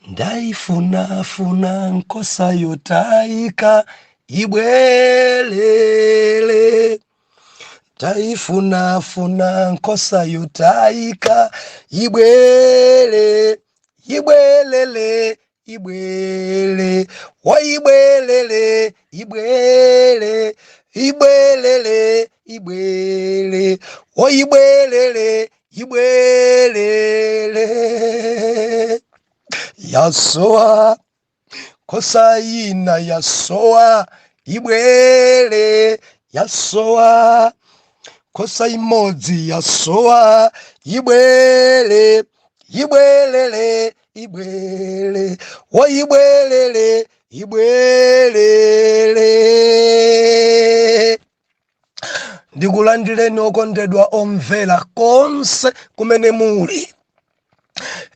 Ndaifunafuna nkosa yotayika, ibwelele. Ndaifunafuna nkosa yotayika, ibwele, ibwelele, ibwele, waibwelele, ibwele, ibwelele, ibwele, waibwelele, ibwelele. Yasowa nkosa ina, yasowa, ibwele. Yasowa nkosa imodzi, yasowa, ibwele, ibwelele, ibwele, waibwelele, ibwelele. Ndikulandireni okondedwa omvera konse kumene muli.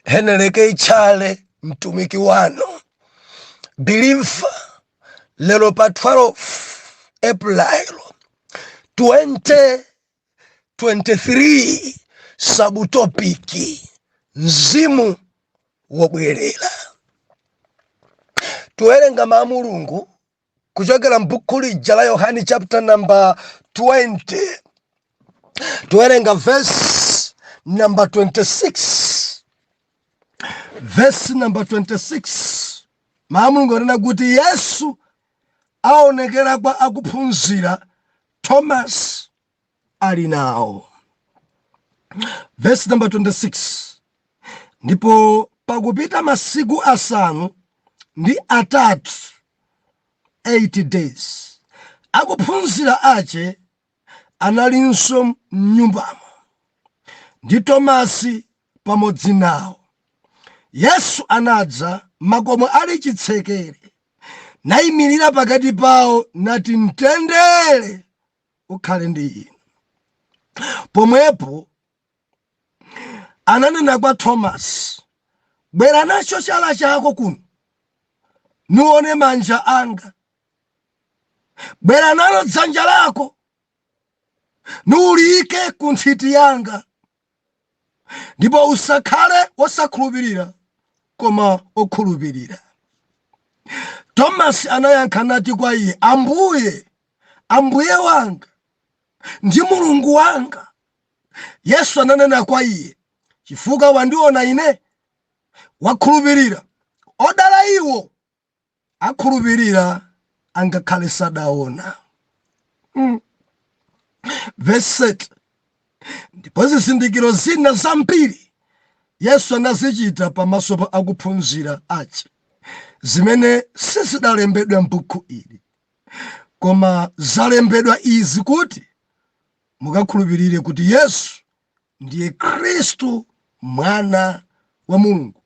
Heneleke Tchale, mtumiki wanu believer, lero pa 12 April 2023, subtopic mzimu wobwerera. Tiwerenga mawu a Mulungu kuchokera m'buku lija la Yohani, chapter number 20. Tiwerenga verse number 26, verse number 26. Mawu a Mulungu anena kuti Yesu aonekera kwa akuphunzira, Thomas ali nawo. Verse number 26: Ndipo pakupita masiku 8, 8 days, akuphunzira ache analinso mnyumbamo, ndi Tomasi pamodzi nawo. Yesu anadza makomo ali chitsekere, nayimirira pakati pawo, nati, "Mtendere ukhale ndi inu." Pomwepo ananena kwa Tomasi, "Bwera nacho chala chako kuno, nuone manja anga. Bwera nalo dzanja lako, nuuliyike ku nthiti yanga, ndipo usakhale wosakhulupirira koma okhulupirira." Tomasi anayankha nati kwa iye, "Ambuye, Ambuye wanga ndi Mulungu wanga." Yesu ananena kwa iye, "Chifukwa wandiona ine wakhulupirira. Odala iwo akhulupirira angakhale sadaona." Verse 7: Ndipo zizindikiro zina zambiri Yesu anazichita pamaso pa akuphunzira ache, zimene sizidalembedwa m'buku ili. Koma zalembedwa izi kuti mukakhulupirire kuti Yesu ndiye Khristu, Mwana wa Mulungu,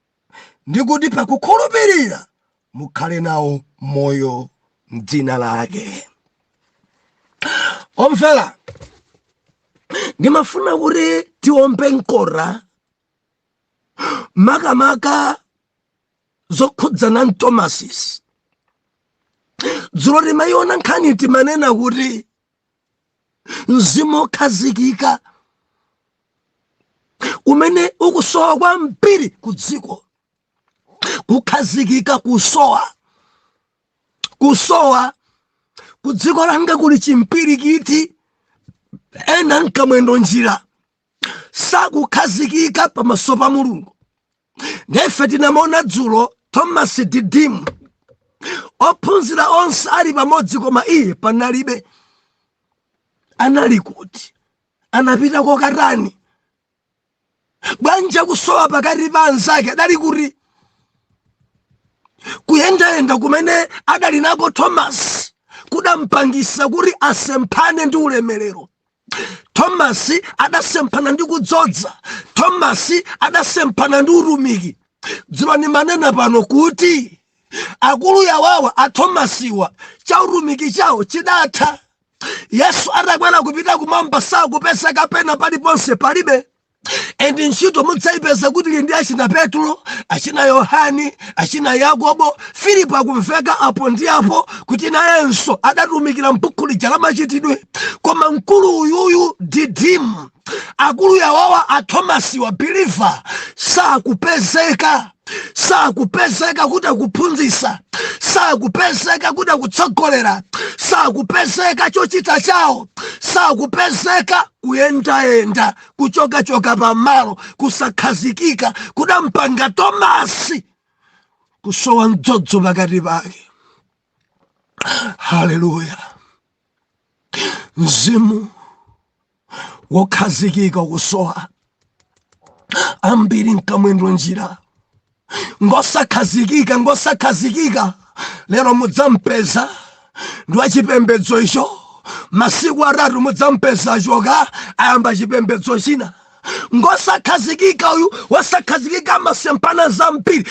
ndi kuti pakukhulupirira mukhale nawo moyo mdzina lake. Omvera, ndimafuna kuti tiombe mkota makamaka zokhudzana ndi Tomasis. Dzulo timayiona nkhani, timanena kuti mzimu okhazikika umene ukusowa kwambiri ku dziko, kukhazikika kusowa, kusowa ku dziko langa. Kuli chimpirikiti, ena mkamwendo njira, sakukhazikika pamaso pa Mulungu. Ndefe tinamaona dzulo Thomas Didimu, ophunzira onse ali pamodzi koma iye panalibe. Anali kuti? Anapita kokatani? Bwanja kusowa pakati pa anzake? Adali kuti? Kuyendayenda kumene adali nako Thomas kudampangisa kuti asemphane ndi ulemerero. Thomas adasemphana ndi kudzodza. Thomas adasemphana ndi utumiki. Dzulo manena pano kuti akulu yawawa a Thomasiwa, cha utumiki chawo chidatha Yesu atakwera kupita kumwamba. Sakupezeka pena paliponse, palibe. And ntchito mudzayipeza kuti ili ndi achina Petro, achina Yohani, achina Yakobo. Filipo akumveka apo ndi apo kuti nayenso adatumikira m'buku lija la Machitidwe. Koma mkulu uyuyu Didimu, akulu yawawa a Thomasiwa believer, sakupezeka. Sakupezeka kuti akuphunzitsa, sakupezeka kuti akutsogolera, sakupezeka chochita chawo, sakupezeka kuyendayenda, kuchokachoka pamalo, kusakhazikika kudampanga Tomasi kusowa mdzodzo pakati pake. Haleluya! Mzimu wokhazikika ukusowa ambiri mkamwendo njira, ngosakhazikika, ngosakhazikika. Lero mudzampeza ndi wachipembedzo icho, masiku 3 mudzampeza achoka, ayamba chipembedzo china. Ngosakhazikika uyu, wosakhazikika, amasempana zambiri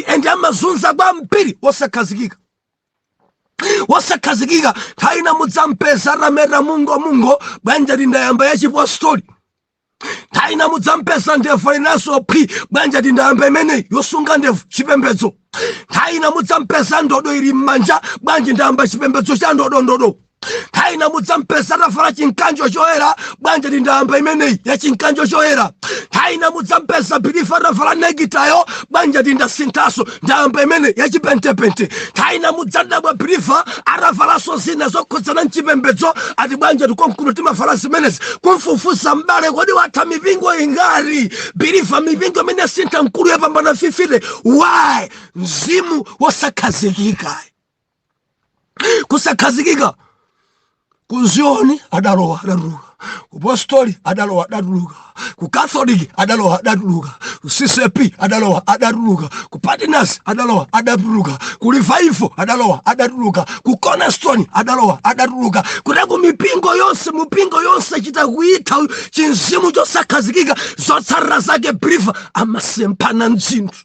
and amazunza kwambiri. Wosakhazikika, wosakhazikika. Nthawi ina mudzampeza atameta mungo mungo, bwanja tindayamba ya chipostoli. Nthawi ina mudzampeza ndevu inaso phwi, bwanja tindayamba imeneyi yosunga ndevu, chipembedzo. Nthawi ina mudzampeza ndodo ili m'manja, bwanji ndayamba chipembedzo cha ndodondodo. Nthawi ina mudzampeza atavala chinkanjo choyera, bwanja tindayamba imeneyi ya chinkanjo choyera. Nthawi ina mudzampeza believer atavala nekitayo, bwanja tindasinthaso, ndayamba imeneyi ya chipentepente. Nthawi ina mudzadabwa believer atavalanso zina zokhudzana mchipembedzo, ati bwanja tikonkuno timavala zimenezi. Kumfufuza m'bale, kodi watha mipingo ingati? Believer, mipingo imene asintha mkulu yapambana 50. Why? Mzimu wosakhazikika, kusakhazikika. Ku Zioni adalowa, adatuluka. Ku Apostoli adalowa, adatuluka. Ku Catholic adalowa, adatuluka. Ku CCAP adalowa, adatuluka. Ku Partners adalowa, adatuluka. Ku Revival adalowa, adatuluka. Ku Cornerstone adalowa, adatuluka. Kuti ku mipingo yonse, mipingo yonse chita kuitha chinzimu chosakhazikika. Zotsatira zake, believer amasemphana mzinthu,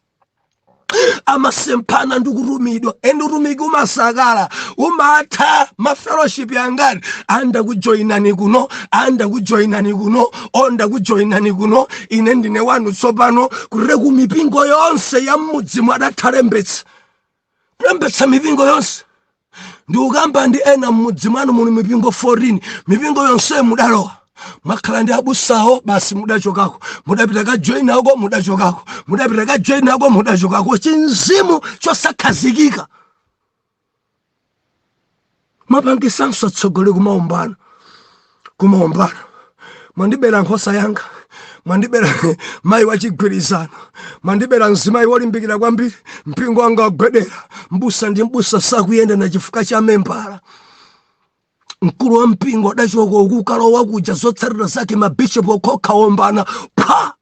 amasemphana ndi kutumidwa, and utumiki umasakala, umatha. Mafellowship angati anda kujoyinani kuno, anda kujoyinani kuno, onda kujoyinani kuno, ine ndine wanu tsopano. Kutire ku mipingo yonse ya mmudzimu adatha lembetsa, kulembetsa mipingo yonse. Ndikukamba ndi ena mmudzi mwanu muli mipingo 14, mipingo yonse mudalowa, mwakhala ndi abusawo basi, mudachokako, mudapita ka joinako, mudachokako, mudapita ka joinako, mudachokako. Chinzimu chosakhazikika mapangisanso atsogoleri kumaombana, kumaombana. Mwandibera nkhosa yanga, mwandibera mayi wachigwirizano, mwandibera mzimayi wolimbikira kwambiri, mpingo wanga wagwedera. Mbusa ndi mbusa sakuyenda na chifukwa cha membala. Mkulu wa mpingo adachoka uku kalowa kuja, zotsatira zake mabishopu okhokha ombana pha.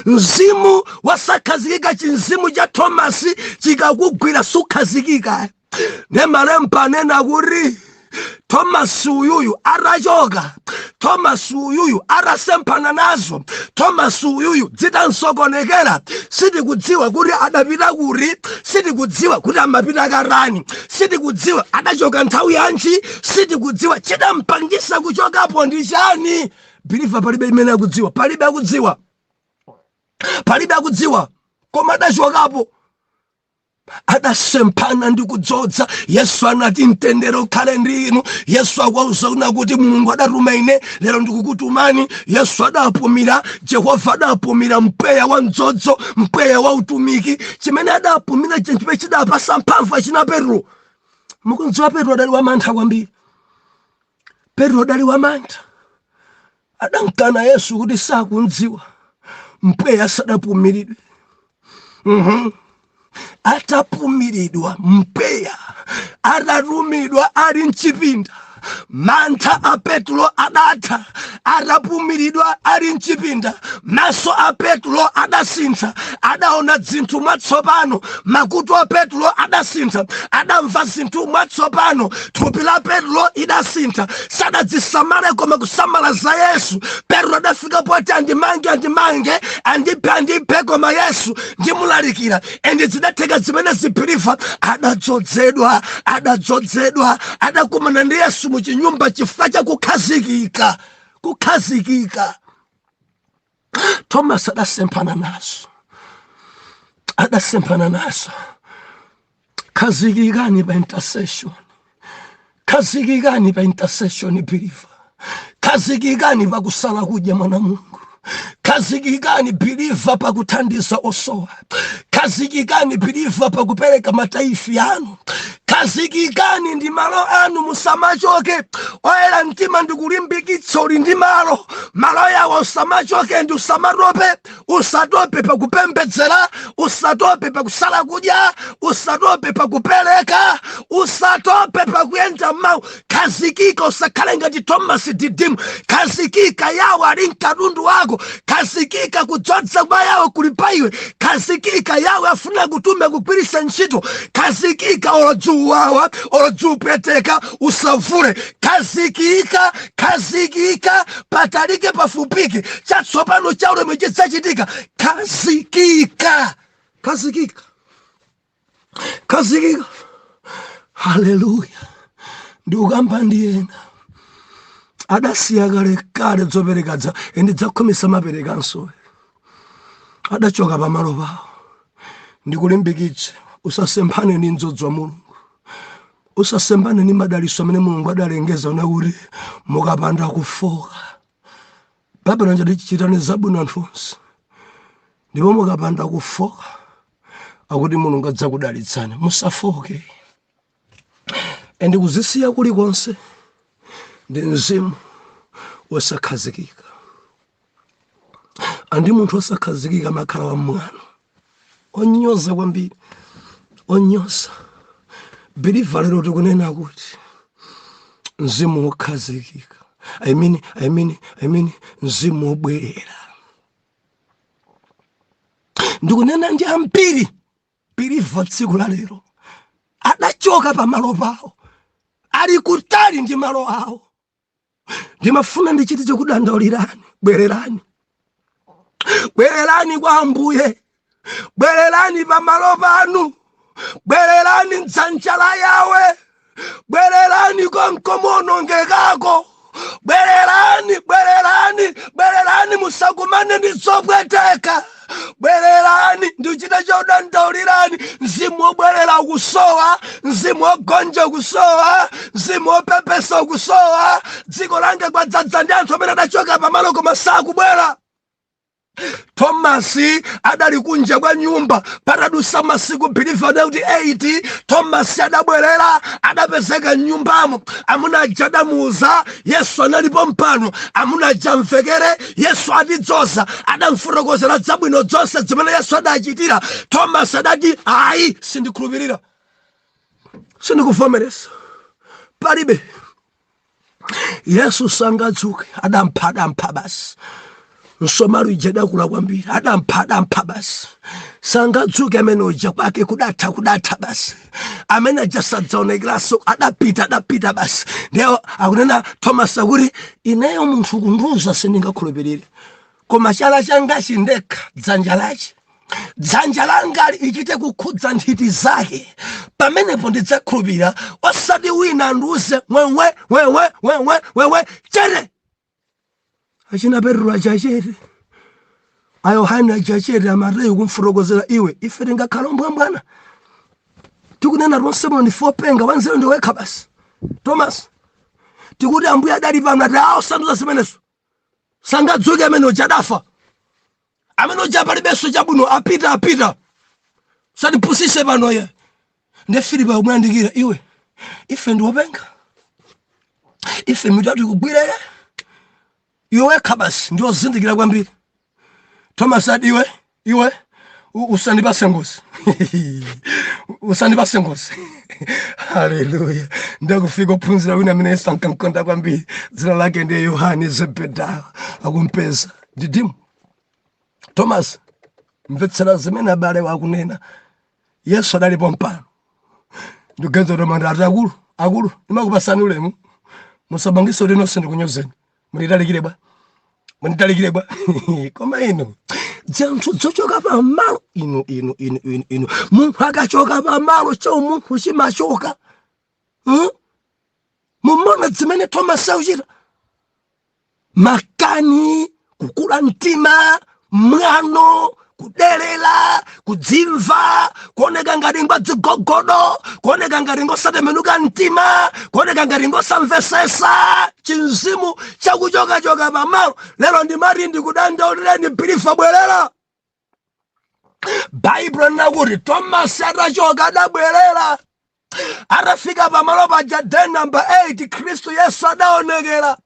Mzimu wasakhazikika, chinzimu cha Thomasi chikakugwira sukhazikika. Ne malemba anena kuti Thomasi uyuyu atachoka, Thomasi uyuyu atasemphana nazo, Thomasi uyuyu dzitansokonekera, sitikudziwa kuti adapita kuti, sitikudziwa kuti amapita karani, sitikudziwa adachoka nthawi yanji, sitikudziwa chidampangisa kuchokapo ndi chani. Believer, palibe imene akudziwa, palibe akudziwa, palibe akudziwa, koma adachokapo, adasemphana ndi kudzodza. Yesu anati, "Mtendere ukhale ndi inu." Yesu akuwauza kuna kuti, "Mulungu adatuma ine, lero ndikukutumani." Yesu adapumira, Jehova adapumira mpweya wa mdzodzo, mpweya wa utumiki. Chimene adapumira chinthu chidapasa mphamvu achina Petro. Mukundziwa, Petro adali wamantha kwambiri. Petro adali wamantha, adankana Yesu kuti sakundziwa, mpweya sadapumiridwe. Atapumiridwa mpweya, atatumidwa ali mchipinda, mantha a Petro adatha. Atapumiridwa ali mchipinda, maso a Petro adasintha, adaona zinthu mwatsopano. Makutu a Petro adasintha, adamva zinthu mwatsopano. Thupi la Petro idasintha. Sadadzisamale koma kusamala za Yesu. Petro adafika poti, "Andimange, andimange, andiphe, andiphe, koma Yesu ndimulalikira." And zidatheka zimene zi believer. Adadzodzedwa, adadzodzedwa, adakumana ndi Yesu muchinyumba chifukwa cha kukhazikika, kukhazikika. Thomas adasemphana nazo, adasemphana nazo. Khazikikani pa intercession, khazikikani pa intercession, believer. Khazikikani pa kusala kudya, mwana Mulungu. Khazikikani pa kukhazikika pa Khazikikani, believer, pakuthandiza osowa. Khazikikani, believer, pakupereka mataifi anu. Khazikikani ndi malo anu, musamachoke. Oyera mtima, ndikulimbikitsa, uli ndi malo, malo yawo usamachoke ndi usamatope. Usatope pakupembedzera, usatope pakusala kudya, usatope pakupereka, usatope pakuyenda mawu. Khazikika, usakhale ngati Thomas Didimu. Khazikika, yawo ali mkatundu wako. Khazikika, kudzodza kwa yawo kuli pa iwe. Khazikika, yawo afuna kutume kugwiritsa ntchito. Khazikika, olo dzuwawa, olo dzupweteka, usavule. Khazikika, khazikika, patalike pafupike, chatsopano cha ulemu chidzachitika. Khazikika, khazikika, khazikika. Haleluya! Ndikukamba ndi ena adasiya kalekale dzoperekadza ende dzakhumisa maperekanso, adachoka pamalo pawo. Ndikulimbikitse, usasemphane ndi mdzodzo wa Mulungu, usasemphane ndi madalitso amene Mulungu adalengeza una kuti mukapanda kufoka. Baibulo njati chitani zabwino anthu onse, ndipo mukapanda kufoka, akuti Mulungu adzakudalitsani. Musafoke. Ende kuzisiya kulikonse ndi mzimu wosakhazikika. Andi munthu wosakhazikika amakhala wamwano, onyoza kwambiri, onyoza. Believer, lero tikunena kuti mzimu wokhazikika, I mean, mzimu wobwerera. Ndikunena ndi ambiri, believer, tsiku la lero adachoka pamalo pawo, ali kutali ndi malo awo. Ndimafuna ndichite chokudandaulirani: bwererani, bwererani kwa Ambuye, bwererani pamalo panu, bwererani mdzanja la Yawe, bwererani konkomonongekako. Bwererani, bwererani, bwererani, musakumane ndi zopweteka. Bwererani. Ndichita chodandaulirani, mzimu wobwerera ukusowa, mzimu wogonja ukusowa, mzimu wopepesa ukusowa. Dziko langa kwadzadza ndi anthu amene adachoka pamalo koma sakubwera. Thomasi adali kunja kwa nyumba. Patadusa masiku, believer, kuti 8, Thomasi adabwerera, adapezeka mnyumbamo. Amuna aja adamuuza, "Yesu analipo mpano." Amuna aja amvekere, "Yesu atidzoza." Adamfotokozera zabwino zonse zimene Yesu adachitira. Thomasi adati, "Ayi, sindikhulupirira, sindikuvomereza, palibe. Yesu sangadzuke. Adampha, adampha basi. Msomali ija idakula kwambiri. Adampha, adampha basi. Sangadzuke amene uja, kwake kudatha, kudatha basi. Amene aja sadzaonekeranso, adapita, adapita basi." Ndiye akunena Thomas akuti, "Ineyo munthu kundiuza sindingakhulupirire, koma chala changachi ndekha, dzanja lachi, dzanja langali ichite kukhudza nthiti zake, pamenepo ndidzakhulupirira, osati wina andiuze wewe wewe wewe wewe." Chere achina Petro achachere, aYohane achachere, aMateyu kumfotokozera, "Iwe, ife tingakhala ombwambwana? Tikunena tonse muno ndife openga, wanzeru ndi wekha basi, Thomas. Tikuti Ambuye adali pano." Ati, "Awo sanduza zimenezo, sangadzuke amene uja, adafa amene uja, palibenso chabwino, apita, apita, satipusise pano ye." Ndiye Filipo akumuyandikira, "Iwe, ife ndiopenga? Ife mitatu ikugwira ye, iwe wekha basi ndiozindikira kwambiri." Thomas ati, "Iwe, iwe, usandipase ngozi, usandipase ngozi." Haleluya! Ndakufika ophunzira wina amene Yesu ankamkonda kwambiri, dzina lake ndiye Yohane Zebedayo. Akumpeza Didimu, "Thomas, mvetsera zimene abale wakunena, Yesu adalipo mpano." Ndikuganiza kuti manda ati, "Akulu, akulu, ndimakupasani ulemu, musabangise kuti nonse ndikunyozeni. Munditalikire bwa, munditalikire bwa. Koma inu dzanthu dzochoka pamalo, inu, inu, inu, inu, inu, munthu akachoka pamalo, chaumunthu chimachoka, Mumona zimene Thomas akuchita? Makani, kukula mtima, mwano. Kudelera, kudzimva, kuoneka ngati ngwadzigogodo, kuoneka ngati ngosatembenuka mtima, kuoneka ngati ngosamvesesa, chinzimu chakuchokachoka pamalo. Lero ndimati ndikudandaulireni, believer, bwerera. Baibulo linakuti Tomasi atachoka adabwerera. Atafika pamalo paja, day number 8, Khristu Yesu adaonekera.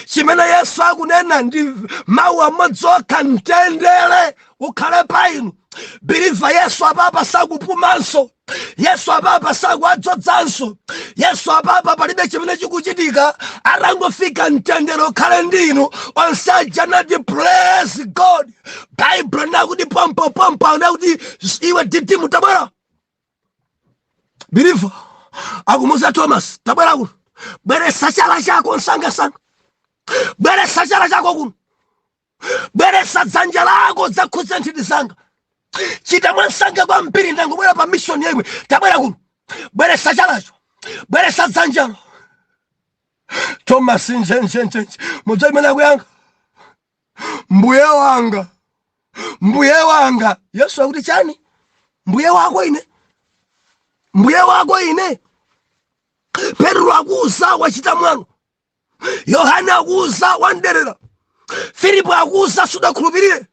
Chimene Yesu akunena ndi mawu amodzi okha: "Mtendere ukhale pa inu." Believer, Yesu apapa sakupumanso, Yesu apapa sakuadzozanso, Yesu apapa palibe chimene chikuchitika. Atangofika, "Mtendere ukhale ndi inu," onse aja anati, "Praise God." Baibulo nakuti pompopompo anakuti, "Iwe Didimu, tabwera." Believer, akumuza Thomas, "Tabwera kuno, bweresa chala chako msangasanga, bweresa chala chako kuno, bweresa dzanja lako, dzakhudza nthiti zanga. Chita mwansanga kwambiri, ndangobwera pa mission yemwe. Tabwera kuno, bweresa chalacho, bweresa dzanjalo." Thomas njenjenjenje, mudza imene akuyankha, "Mbuye wanga, Mbuye wanga." Yesu akuti, "Chani? Mbuye wako ine? Mbuye wako ine? Petro akuuza wachita mwano, Yohane akuuza wanderera, Filipo akuuza sudakhulupirire,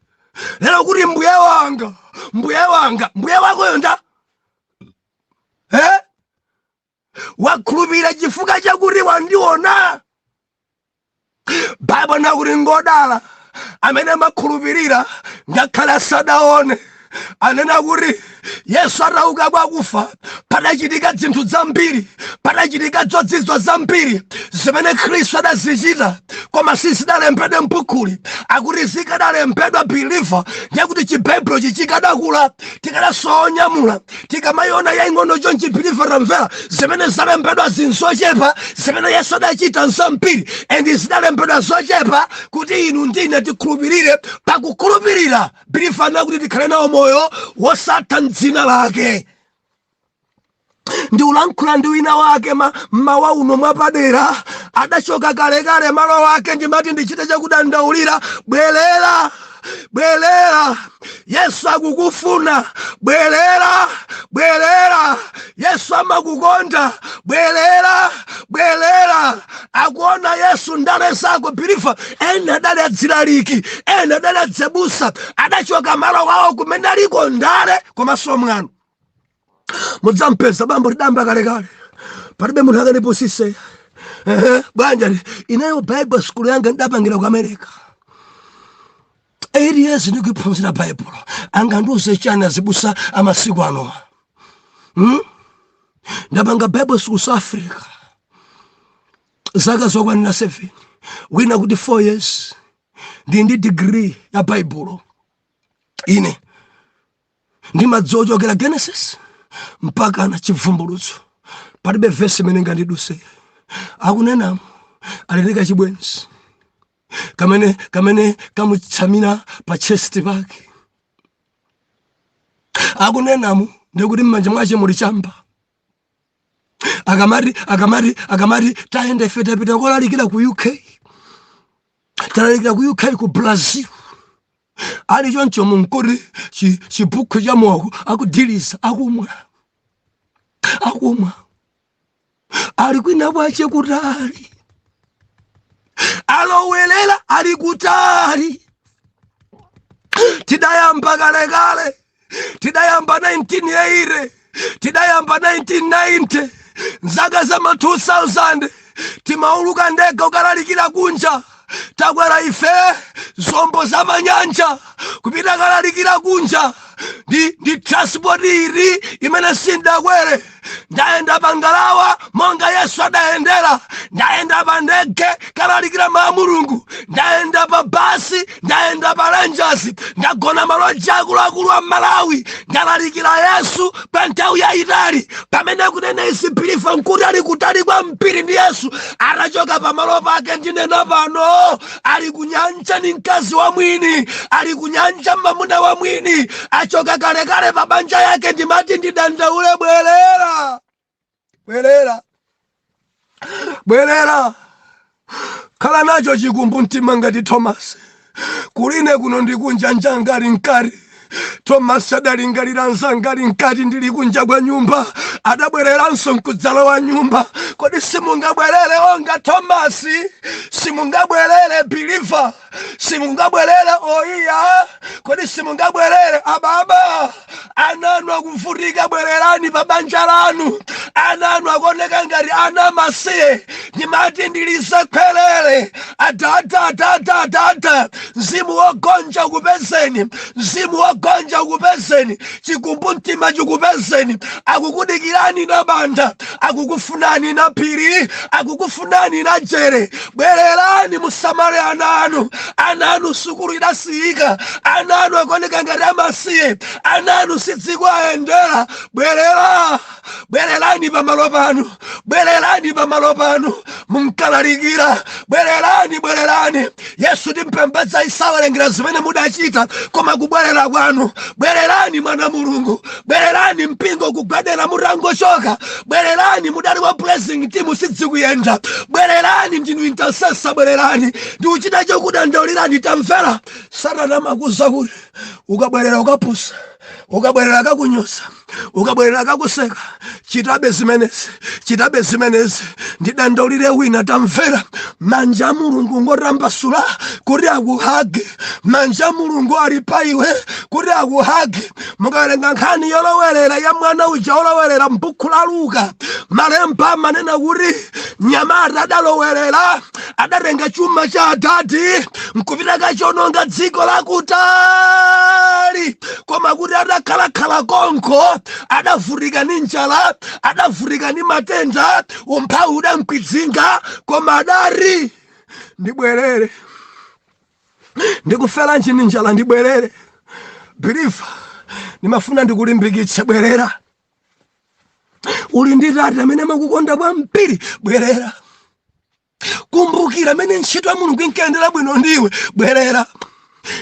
lero kuti mbuye wanga, mbuye wanga? Mbuye wakoyo nda eh? Wakhulupirira chifukwa chakuti wandiona? Baibulo nakuti ngodala amene amakhulupirira ngakhale asadaone." Anena kuti Yesu atauka kwakufa padachitika zinthu zambiri, padachitika zozizwa zambiri zimene Khristu adazichita, koma sizidalembedwe m'bukuli. Akuti zikadalembedwa, believer, ndiye kuti chibaibulo chikadakula, tikadasoonyamula, tikamayiona yaing'ono chonchi. Believer, tamvera, zimene zalembedwa zinzochepa, zimene Yesu adachita nzambiri, and zidalembedwa zochepa kuti inu ndine tikhulupirire. Pakukhulupirira, believer, nakuti tikhale nawo moyo wosatha mdzina lake. Ndiulankhula ndi wina wake mmawa uno mwapadera, adachoka kalekale malo wake. Ndimati ndichite chakudandaulira: bwerera, bwerera, Yesu akukufuna. Bwerera, bwerera, Yesu amakukonda. Bwerera, bwerera. Akuona Yesu ndale zako. Believer, ena adali adzilaliki, ena adali adzebusa, adachoka malo wawo kumene aliko ndale komanso mwano. Mudzampeza bambo, tidamba kalekale, palibe munthu akanipusise. Ehe, bwanja ineyo Bible school yanga ndidapangira ku America, 8 years ndikuiphunzira Bible. Angandiuze chani azibusa amasiku anowa, Ndapanga Bible school South Africa zaka zokwanira 7, wina kuti 4 years. Ndi ndi degree ya Baibulo. Ine ndimadziwa kuchokera Genesis mpaka na Chivumbulutso, palibe vesi imene ngandiduse. Akunenamo alileka chibwenzi kamene kamutsamira pa chest pake. Akunenamo ndikuti m'manja mwache muli chamba. Akamati tayenda ife, tapita kolalikira ku UK, talalikira ku UK, ku Brazil, ali choncho munkuti chibukhu cha mowa akudiliza, akumwa, akumwa, ali kwina kwache kutali, alowerera, ali kutali. Tidayamba kalekale, tidayamba 1980, tidayamba 1990, nzaka za ma 2000 timauluka ndege kukalalikira kunja. Takwera ife zombo za manyanja kupita kalalikira kunja. Ndi transport iri imene sindakwere? Ndayenda pa ngalawa monga Yesu adayendera, ndayenda pa ndege kalalikira ma Mulungu, ndayenda pa basi, ndayenda pa Rangers, ndagona maloji akuluakulu a Malawi, ndalalikira Yesu pa nthawi yayitali. Pamene kunena izi, believer, nkuti ali kutali kwambiri ndi Yesu, atachoka pamalo pake. Ndinena pano ali kunyanja ni mkazi wa mwini, ali kunyanja mamuna wa mwini, achoka kalekale pa banja yake. Ndimati ndidandaule: bwerera, bwerera, bwerera. Khala nacho chikumbu mtima ngati Thomas. Kuline kuno ndikunjanja ngati mkati. Tomasi adalingalira, anzanga ali mkati, ndili kunja kwa nyumba. Adabwereranso nkudzalowa nyumba. Kodi simungabwerere onga Tomasi? Simungabwerere believer? Simungabwerere oiya? Kodi simungabwerere ababa? Ana anu akuvutika, bwererani pa banja lanu. Ana anu akuoneka ngati ana masiye. Ndimati ndilize khwerere. Adada, adada, adada, mzimu wogonja ukupezeni, mzimu wogonja ukupezeni, chikumbumtima chikupezeni. Akukudikirani na banda, akukufunani na phiri, akukufunani na jere. Bwererani, musamale ana anu. Ana anu sukulu idasiyika, ana anu akuoneka ngati amasiye, ana anu sidzikuayendera. Bwerera, bwererani pamalo panu, bwererani pamalo panu munkalalikira. Bwererani, bwererani. Yesu timpembedza isawerengera zimene mudachita, koma kubwerera kwanu. Bwererani mwana Mulungu, bwererani. Mpingo kugwadera mutangochoka. Bwererani, mudali wa praising team, sidzikuyenda. Bwererani, ndinu intercessor, bwererani. Ndikuchita chokudandaulirani. Tamvera, Satana amakuza kuti ukabwerera ukapusa, ukabwerera kakunyoza, ukabwerera kakuseka. Chitabe zimenezi, chitabe zimenezi. Ndidandaulire wina. Tamvera, manja a Mulungu ngotambasula kuti akuhage. Manja a Mulungu ali pa iwe kuti akuhage. Mukawerenga nkhani yolowerera ya mwana uja olowerera m'buku la Luka, malemba amanena kuti nyamata adalowerera, adatenga chuma cha adadi nkupita kachononga dziko lakutali. Koma kuti atakhalakhala konko, adavutika ni njala, adavutika ni matenda, umphawi udamkwidzinga. Koma adati, "Ndibwerere, ndikufera ni njala, ndibwerere." Believer, ndimafuna ndikulimbikitse, bwerera. Uli ndi tate amene amakukonda kwambiri, bwerera. Kumbukira amene ntchito ya Mulungu inkayendera bwino ndiwe, bwerera.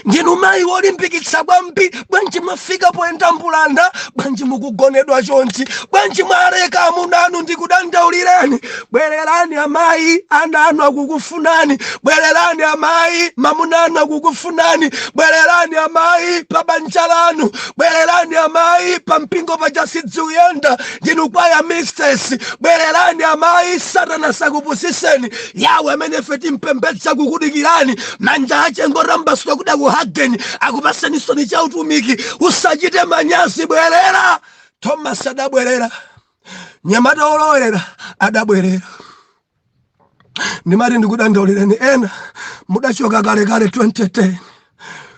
Ndinu mayi wolimbikitsa kwambiri, bwanji mwafika poyenda mbulanda? Bwanji mukugonedwa chonchi? Bwanji mwaleka amuna anu? Ndikudandaulireni, bwererani amayi, ana anu akukufunani. Bwererani amayi, mamuna anu akukufunani. Bwererani amayi pa banja lanu. Bwererani amayi, pa mpingo paja sidziuyenda, ndinu kwaya mistress. Bwererani amayi, Satana sakupusiseni. Yawe amene ife timpembedza kukudikirani, manja ache ngotambasula kuti akuhageni, akupaseni soni cha utumiki. Usachite manyazi, bwerera. Thomas adabwerera, nyamata olowerera adabwerera. Ndimati ndikudandaulireni ena mudachoka kalekale 2010,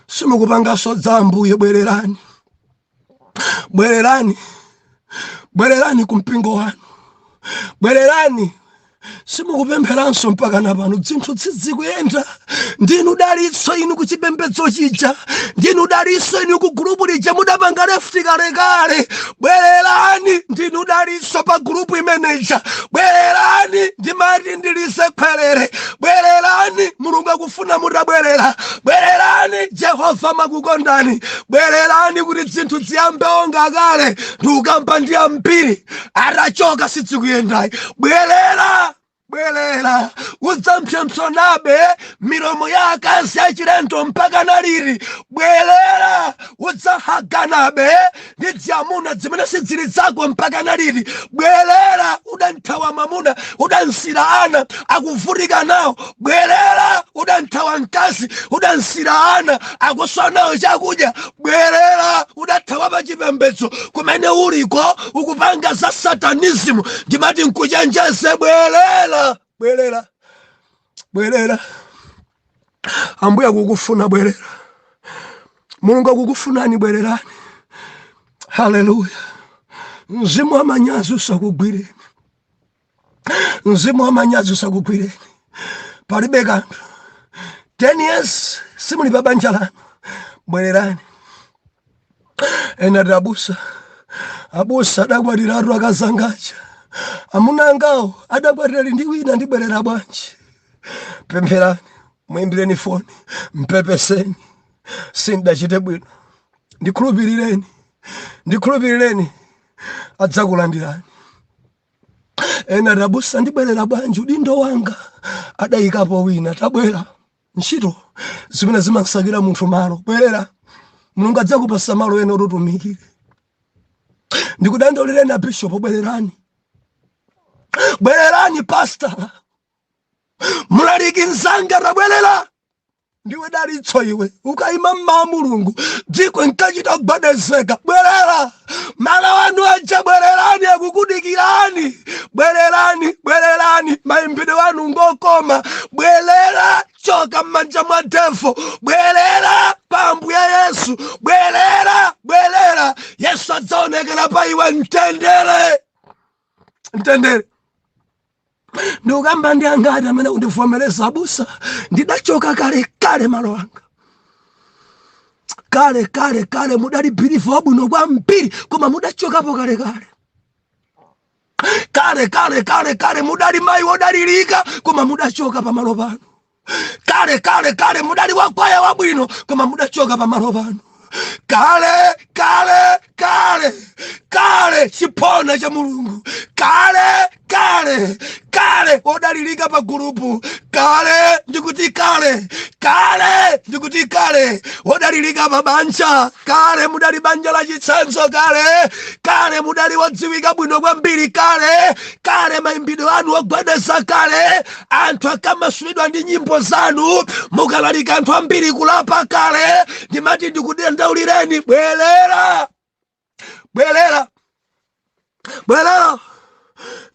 simukupanganso za Ambuye. Bwererani, bwererani, bwererani kumpingo wanu, bwererani. Simukupempheranso mpaka na pano, zinthu sizikuyenda. Ndinu dalitso inu kuchipembedzo chija, ndinu dalitso inu ku group lija, mudapanga left kalekale. Bwererani, ndinu dalitso pa group imeneja, bwererani. Ndimati ndilize khwerere, bwererani. Mulungu akufuna mutabwerera. Bwererani, Jehova makukondani. Bwererani kuti zinthu ziyambe onga kale. Ndikukamba ndi ambiri atachoka, sizikuyendayi. Bwerera, bwerera. Udzampsompsonabe milomo ya akazi achilendo mpaka naliri? Bwerera. Udzahaganabe ndi dzamuna zimene sizili zako mpaka naliri? Bwerera. Udanthawa mamuna, udansira ana akuvutika nawo. Bwerera. Udanthawa mkazi, udansira ana akuswa nawo chakudya. Bwerera. Udathawa pa chipembedzo kumene uliko, ukupanga za satanism. Ndimati nkuchenjeze, bwerera, bwerera, bwerera. Ambuye akukufuna, bwerera. Mulungu akukufunani, bwererani. Haleluya. Mzimu wa manyazi usakugwireni, mzimu wa manyazi usakugwireni. Palibe kanthu 10 years simuli pa banja lanu, bwererani. Ena ti, "Abusa, abusa, adakwatiratu akazangacha, amuna angawo adakwatira ndi wina, ndibwerera bwanji?" Pempherani, muyimbireni foni, mpepeseni, "Sindachite bwino, ndikhulupirireni, ndikhulupirireni." Adzakulandirani. Ena ti, "Abusa, ndibwerera bwanji? Udindo wanga adayikapo wina." Tabwera, ntchito zimene zimansakira munthu malo, bwerera. Mulungu adzakupasa malo ena otutumikire. Ndikudandaulireni abishopu, bwererani, bwererani pastor, mulaliki mzanga, tabwerera. Ndiwe dalitso iwe, ukayima mmawa Mulungu dziko nkachita kugwedezeka. Bwerera malo anu aja, bwererani, akukudikirani. Bwererani, bwererani, mayimbidwe anu ngokoma. Bwerera, choka m'manja mwa devil, bwerera pa Ambuye Yesu. Bwerera, bwerera, Yesu adzaonekera pa iwe. Mtendere, mtendere. Ndikukamba ndi angati amene kundivomereza, abusa, ndidachoka kale kale malo anga, kale kale kale. Mudali believer wabwino kwambiri, koma mudachokapo kale kale kale kale kale kale. Mudali mayi wodalirika, koma mudachoka pamalo pano kale kale kale. Mudali wakwaya wabwino, koma mudachoka pamalo pano kale kale kale kale. Chiphona cha Mulungu kale kale kale, wodalirika pa gulupu kale, ndikuti kale kale, ndikuti kale, wodalirika pa banja kale. Mudali banja la chitsanzo kale kale, mudali wodziwika bwino kwambiri kale kale. Mayimbidwe anu ogwedeza kale, anthu akamasulidwa ndi nyimbo zanu, mukalalika anthu ambiri kulapa kale. Ndimati ndikudandaulireni, bwerera, bwerera, bwerera.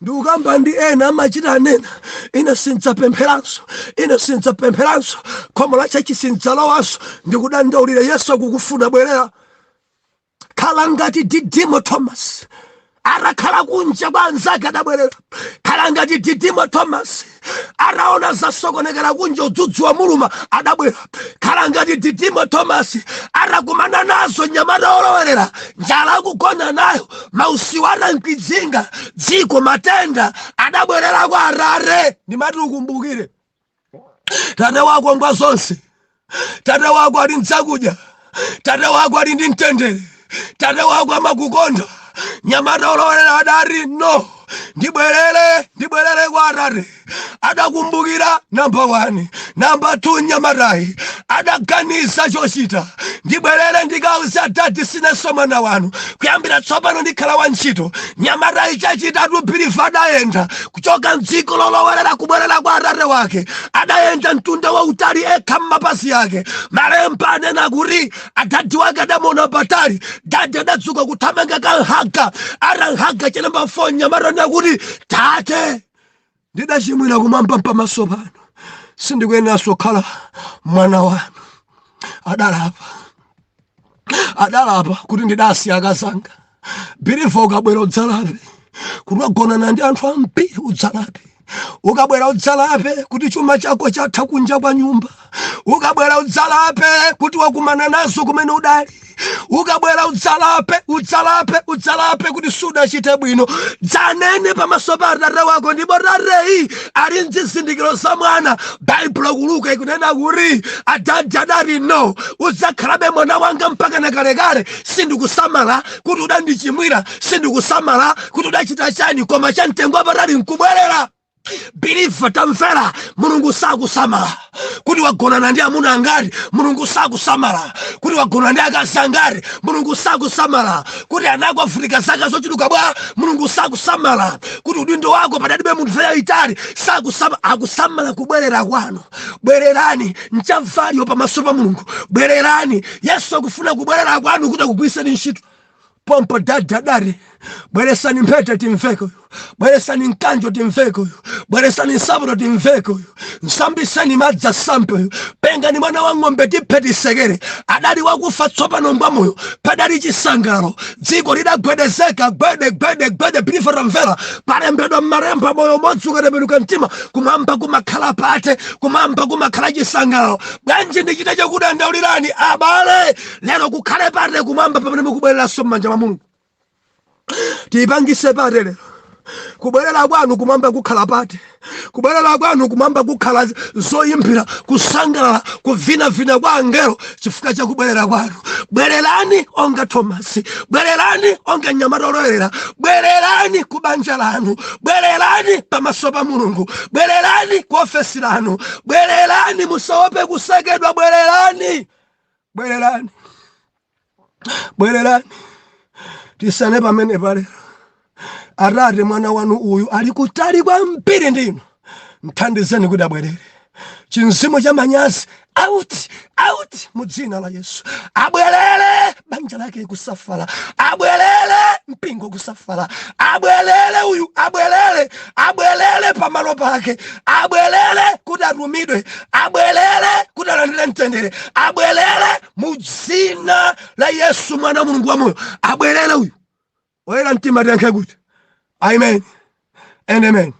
Ndikukamba ndi ena amachita anena, ine sindzapempheranso, ine sindzapempheranso, khomo la church sindzalowanso. Ndikudandaulira, Yesu akukufuna, bwerera. Khala ngati Didimo Thomas, atakhala kunja kwa anzake adabwerera. Khala ngati Didimo Thomas, ataona zasokonekera kunja, udzudzu wa muluma, adabwera. Khala ngati Didimo Thomas, atakumana nazo nyamata olowerera, njala akugona nayo, mausiwa atamkwidzinga, dziko matenda, adabwerera kwa Atate. Ndimati ukumbukire tate wako ngwa zonse, tate wako ali mdzakudya, tate wako ali ndi mtendere, tate wako amakukonda. Nyamata olowerera adati, "No, ndibwerere, ndibwerere kwa Atate." Adakumbukira number 1, number 2, nyamatayi adaganiza chochita: ndibwerere ndikauza dadi, sinenso mwana wanu, kuyambira tsopano ndikhala wantchito. Nyamatayi chachitatu, believer, adayenda kuchoka mdziko lolowerera kubwerera kwa atate wake. Adayenda mtunda wautali ekha m'mapazi ake. Malemba anena kuti adadi wake adamuona patali. Dadi adadzuka kuthamanga kanhaga. Atanhaga, cha number 4, nyamata anena kuti, "Tate, ndidachimwira kumwamba pamaso pano, sindikuyeneranso kukhala mwana wanu." Adalapa, adalapa kuti ndidasiya akazanga. Believer, ukabwera udzalape kuti wagonana ndi anthu ambiri, udzalape. Ukabwera udzalape kuti chuma chako chatha kunja kwa nyumba. Ukabwera udzalape kuti wakumana nazo kumene udali. Ukabwera udzalape, udzalape, udzalape kuti sudachite bwino. Dzanene pamaso pa atate wako, ndipo tateyi ali mzizindikiro za mwana. Baibulo kuluka ikunena kuti adadi adati, "No, udzakhalabe mwana wanga mpaka na kalekale. Sindikusamala kuti udandichimwira, sindikusamala kuti udachita chani, koma chamtengo wapatali nkubwerera." Believer, tamvera, Mulungu sakusamala kuti wagonana ndi amuna angati, Mulungu sakusamala kuti wagonana ndi akazi angati, Mulungu sakusamala kuti anako avutika zaka zochuluka bwa, Mulungu sakusamala kuti udindo wako padalibe munthu yayitali. Sakusamala, akusamala kubwerera kwanu. Bwererani, nchavaliyo pamaso pa Mulungu. Bwererani, Yesu akufuna kubwerera kwanu kuti akugwiriseni ntchito. Pompo dada dati, "Bweresani mphete timveke uyu, bweresani mkanjo timveke uyu, bweresani nsapato timveke uyu, nsambiseni madzi asampe uyu, pengani mwana wa ng'ombe tiphe tisekere. Adali wakufa, tsopano ngwa moyo." Padali chisangalalo, dziko lidagwedezeka, gwede gwede gwede. Believer, tamvera, palembedwa m'malemba, moyo umodzi ukatembenuka mtima, kumwamba kumakhala party, kumwamba kumakhala chisangalalo. Bwanji ndichite chokudandaulirani abale, lero kukhale party kumwamba pamene mukubwereranso m'manja mwa Mulungu. Tiyipangise party lero. Kubwerera kwanu, kumwamba kukhala party. Kubwerera kwanu, kumwamba kukhala zoyimbira, kusangalala, kuvinavina kwa angelo chifukwa cha kubwerera kwanu. Bwererani onga Thomasi, bwererani onga mnyamata olowerera, bwererani ku banja lanu, bwererani pamaso pa Mulungu, bwererani ku ofesi lanu, bwererani, musaope kusekedwa, bwererani, bwererani. Bwererani, tisane pamene palero. Atate, mwana wanu uyu ali kutali kwambiri ndinu, mthandizeni kuti abwerere. Chinzimu cha manyazi, out, out mu dzina la Yesu. Abwerere, banja lake kusafala, abwerere, mpingo kusafala, abwerere uyu, abwerere, abwerere pamalo pake, abwerere kuti atumidwe, abwerere kuti alandire mtendere, abwerere mu dzina la Yesu mwana wa Mulungu wamoyo, abwerere uyu. Oyera mtima tiyankhe kuti amen and amen.